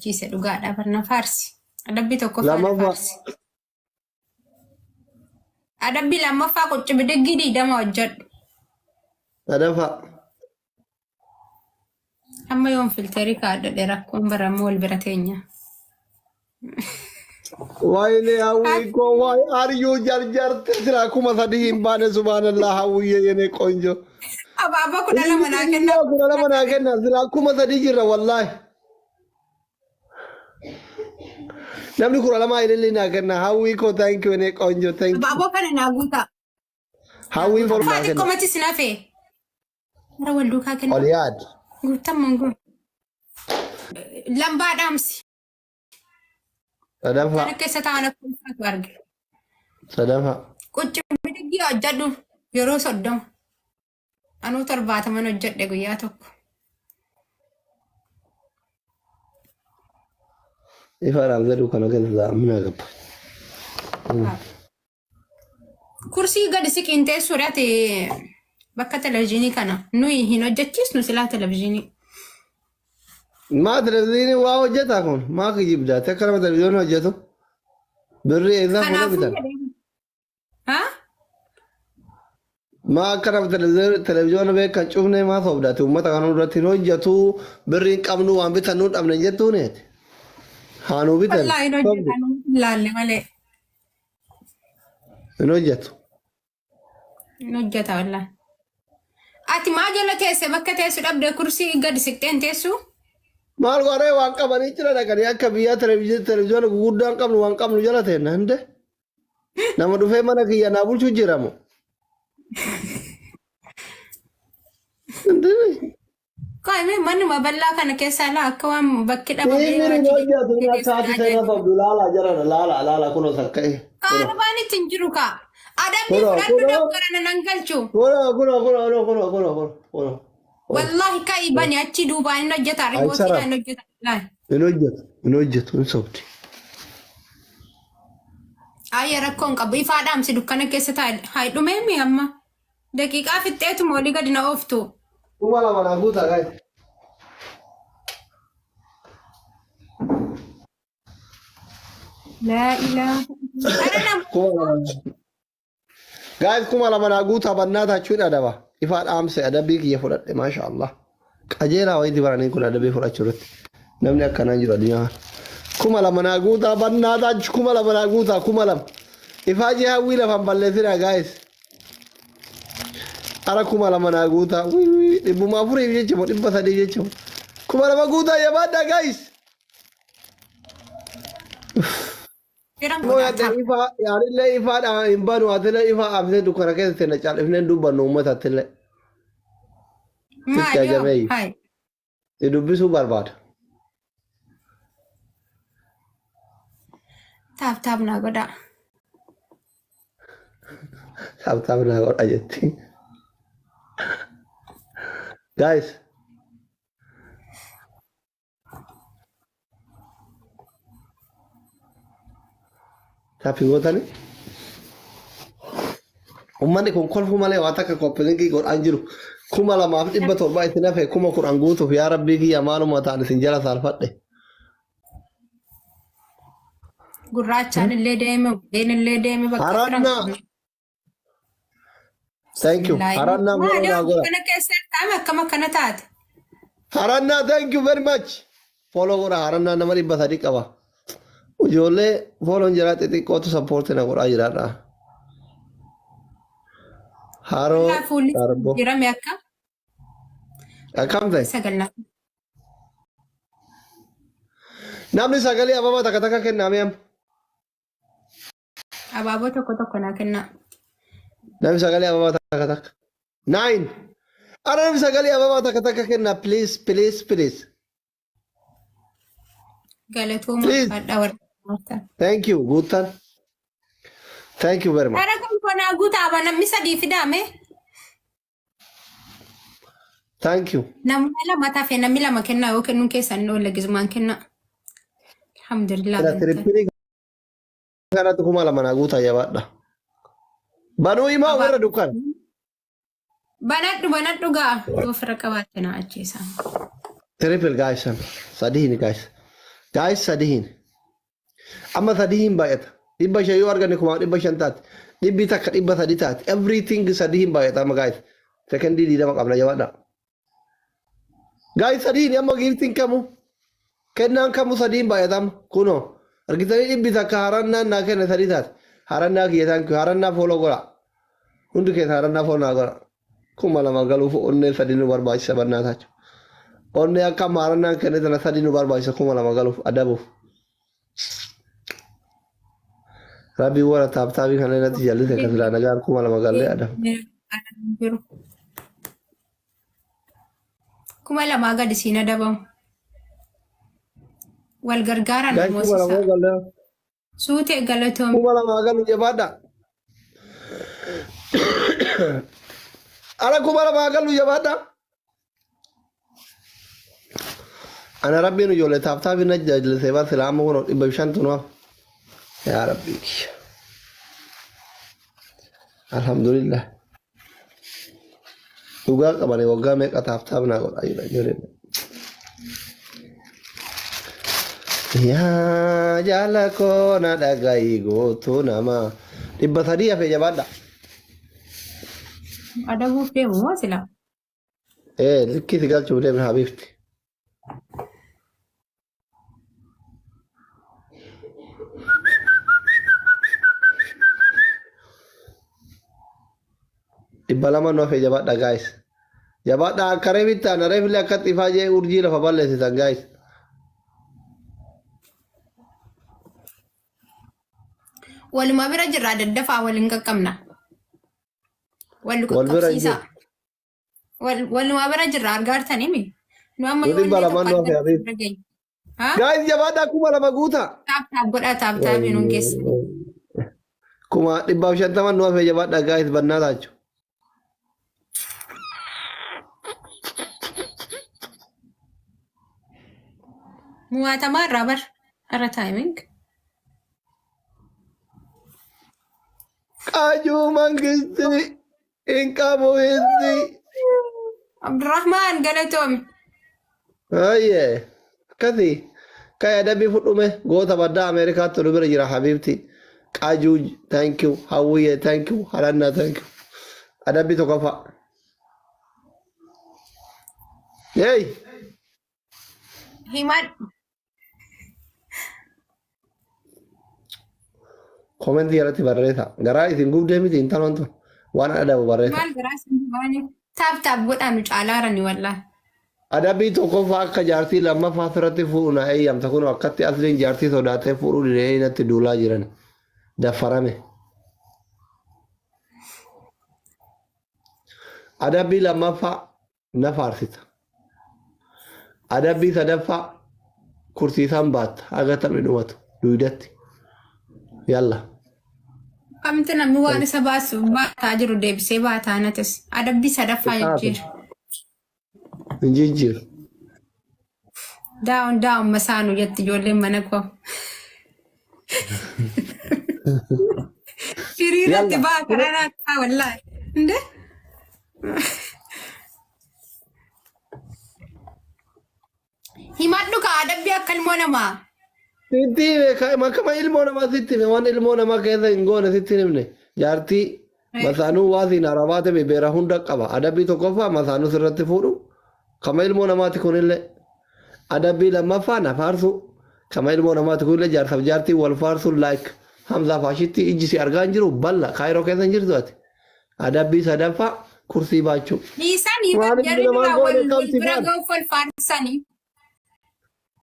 Ciise dhugaadha barna faarsi. Adabbii tokkoffaa na Lammaffaa. faarsi. Adabbii lammaffaa quccibidiggii 20 hojjedhu. Sadaffaa. Amma yoon filterii kaadhadhe rakkoon barammoo wal bira teenya. Wayne hawwii koo waay aryuu jarjarte sira 3000 hin baane subhanallah hawwiyyee yene qonjo. Abaaboo 12 naa kennaa. 12 naa kenna sira 3000 jirra wallaahi. Namni 12 ililli naa kenna hawwii koo thank you yene qonjo thank you. Abaaboo kana naa guutaa. Hawwiin follow Faa naa kenna. xiqqoomatti sin hafe. Warra wal duukaa kenna. Ol yaad. Guutammaan kun. Lambaa dhaamsi. Sadaffaa. Kana keessa taa'an akka ulfaatu arge. Sadaffaa. Qucci bidiggii hojjedhu yeroo 30. Anuu 70n hojjedhe guyyaa tokko. Ifa raamzaduu kana keessa mina gabba. Kursii gadi siqiin teessuudha ati bakka televizyiinii kana nuyi hin hojjechiisnu silaa televizyiinii. Maa televizyiinii waa hojjetaa kun maa kijibdaa akka nama televizyiinii hojjetu birrii eessaa fuudhee Kanaafuu bitan. jedhee. Ha? Maa akka nama televizyiina beekan cufnee maa soobdaati uummata kana irratti hin hojjetu birrii hin qabnu waan bitan nu dhabne hin jettuuneeti. Haa nuu bitan. Wallaahi hin Sobdi. hojjetan hin laalle malee. Hin hojjetu. Hin hojjeta wallaahi. Ati maa jala teesse bakka teessu dhabde kursii gadi siqxee hin teessu? Maal godhee waan qabanii jira dhaqanii akka biyyaa televizyiina gurguddaa hin qabnu waan qabnu jala teenna hinde. Nama dhufee mana kiyya naa bulchuu jira moo? Qo'ame manuma bal'aa kana keessaa laa akka waan bakki dhabamee Siimiri achi hojjetu keessaa akkaati ajaa'iba. seena sobdu laala jarana laala laala kunoo sakka'e. Kaarabaan itti hin jiru kaa. Adabbii Kunoo fudhadhu kunoo doktora na nan galchu. kunoo kunoo kunoo kunoo kunoo kunoo kunoo. Wallaahi ka'i bani achi duubaan hin hojjeta riimootiidhaan Ayisara hin hojjeta. Wallaahi. hin hojjetu hin hojjetu hin sobdi. Ayya rakkoo hin qabu. Ifaa dhaamsi dukkana keessa taa'e. Hayi dhumeemi amma. Daqiiqaa fixxeetuma olii gadi na ooftu. 2000 naa guutaa gaa'e. Laa ilaaha. Ara nama. 2000. Guys 2000 naa guutaa bannaa taachuun adaba. Ifaa dhaamse adabbii kiyya fudhadhe maasha Allah. Qajeelaa wayiiti baranii kun adabbii fudhachuu irratti. Namni akkanaa jiru addunyaa kana. 2000 naa guutaa bannaa taachu 2000 naa guutaa 2000. Ifaa jee hawwii lafaan balleessinaa guys. Ara 2000 naa guutaa. Wii wii 400f jecha moo 300f jecha moo. 2000 guutaa jabaadhaa guys. Firan Immoo godhaa yaadda ta'a. ifaa yaanillee ifaadhaan hin banu atillee ifaa dhaabsee dukkana keessa seenna cal'ifnee hin dubbannu uummatattillee. Sitti Maali hoo? ajameeyyu. Hayi. Si dubbisuu barbaada. Taap taap naa godhaa. Taap taap naa godha jetti. Guys, Taappii gootanii. Uummanni kun kolfuu malee waa takka koppilinkii godhaan jiru. 2700 isin hafe 10,000 guutuuf yaa rabbii kiyya maaluma ta'an isin jala saalfadhe. Gurraachaan illee deeme, buddeen illee deeme bakka firan Harannaa. qabnu. Thank you. Bismillaahi. Harannaa follow Maali naa hojii godha. kana keessa taa'ame akkam akkana taate? Harannaa thank you very much. Follow godha harannaa nama 300 qaba. Ijoollee follow jira xixiqqootu support na godhaa jiraadha. Haroo Wallaahi fuulli Darboo. jijjiirame akka Akkam ta'e? sagal na. Namni sagalee ababaa takka takka kennaame amma. Abaaboo tokko tokko naa kennaa. Namni sagalee ababaa takka takka. Nine. Ara namni sagalee ababaa takka takka kenna please please please. Galatooma Please. ulfaadhaa warra hirmaattan. Thank you guuttan. Thank you very much. Ara kun konaa guutaaba namni sadii fidaame. Thank you. Namni lama tafe namni lama kennaa yoo kennuun keessan hin oolle gizumaan kennaa. Alhamdulillah. Sila tirippilii kanatti 2000 naa guutaa jabaadha. Banuu himaa warra dukkana. Banadhu banadhu gaa yoo fira qabaatte na ajjeesa. Triple guys. Sadiini guys. Guys, sadiin. Amma sadiin baay'ata. 500 yoo arganne 5,500 taati. 100 300 taati. Everything sadiin baay'ata amma, guys. Sekondii 20 qabna, jabaadha. Guys, sadiin amma giftiin kamu. Kennaan kamu sadiin baay'ata amma. Kunoo. Argitanii, 100 harannaan naa kenne sadii taati. Harannaa kiyya, thank you. Harannaa follow godha. Hundi keessa harannaa follow naa godha. 2,000 galuuf onnee sadi nu barbaachisa bannaa taachu. Onnee akka amma harannaan kenne tana sadi nu barbaachisa 2,000 galuuf adabuuf. Rabbi warra tap tapii kana irratti jallise kan silaa nagaan 2,000 gallee adabu. Jiru. 2,000 gadi siin adabamu. Wal gargaaran Guys, 2,000 moosisaa. gallee. Suutee, galatoom. 2,000 galu, jabaadha. Ara 2,000 galu, jabaadha. Ana rabbiin ijoollee tap tapii na jallisee bar silaa amma kun 500 nu hafa. Yaa rabbii kiyya. Alhamdulillah. Dhugaa qabanii waggaa meeqa tap tap naa godhaa jira ijoolleen. Yaa jaala koo, na dhagayi, gootuu nama. 300 hafe, jabaadha. Adabuuf deemu moo silaa? Ee, likkii si galchuuf deemna, habiibti. 200 nu hafe, jabaadha, guys. Jabaadha, akka reefitti ana reefillee akka xifaa jee urjii lafa balleessitan, guys. Waluma bira jirra, daddafaa waliin qaqqabna. Wal Wal bira hin qaqqabsiisaa. jiru. Waluma bira jirra, argaartanii mi? Nu amma Nu yoo 200 illee nu hafe, tokko habiib. bira geenya. Haa? Guys, jabaadha, 2,000 guuta. Tap tap godhaa, tap tapii nuun geessa. 150,000 nu hafe, jabaadha, guys, bannaa taachu. Muwaatamaa irraa bar. Irra timing. Qaajuu mangisti hin qabu hitti. Abdurrahmaan, galatoomi. Ayyee, akkasii ka'e adabbii fudhume goota baddaa Ameerikaatti nu bira jira, habiibti. Qaajuu, thank you. Hawwiyyee, thank you. Harannaa, thank you. Adabbii tokkoffaa. Hey! Himadhu. Commentii irratti barreessa. Garaa isin gubdee miti intaloon tun. Waan adabu barreessa. Maal garaa isin baane? Tap tap godhaa, nu caalaarani wallaahi. Adabbii tokkoffaa, akka jaartii lammaffaa sirratti fuudhu na eeyyamta. Kun akkatti asliin jaartii sodaatee fuudhuu didee natti duulaa jiran. Daffarame. Adabbii lammaffaa, na faarsita. Adabbii sadaffaa, kursiisaan baatta haga taphni dhumatu duudatti. Yalla. Kamti namni waan isa baasu baataa jiru deebisee baataa natis. Adabbii sadaffaa jijjiira. Hin jijjiiru. Down down masaanu jetti ijoolleen mana koo. Hiriiratti Yalla. baa karaa naataa wallaahi. Inde? Himadhu kaa, adabbii akka ilmoo namaa. Sitti hime, akkama ilmoo namaa sitti hime, waan ilmoo namaa keessa hin goone sitti hin himne. Jaartii masaanuu waasiin arabaate beera hunda qaba. Adabbii tokkoffaa, masaanuu sirratti fuudhu. Kama ilmoo namaati kunillee. Adabbii lammaffaa, na faarsu. Kama ilmoo namaati kunillee, jaarsaaf jaartii wal faarsu like Hamzaa faashitti ijji si argaa hin jiru balla Kaayiroo keessa hin jirtu ati. Adabbii sadaffaa, kursii baachuu. Dhiisanii Waan jarri ilmi namaa duraa goone wal kamti bira faana. ga'uuf wal faarsanii.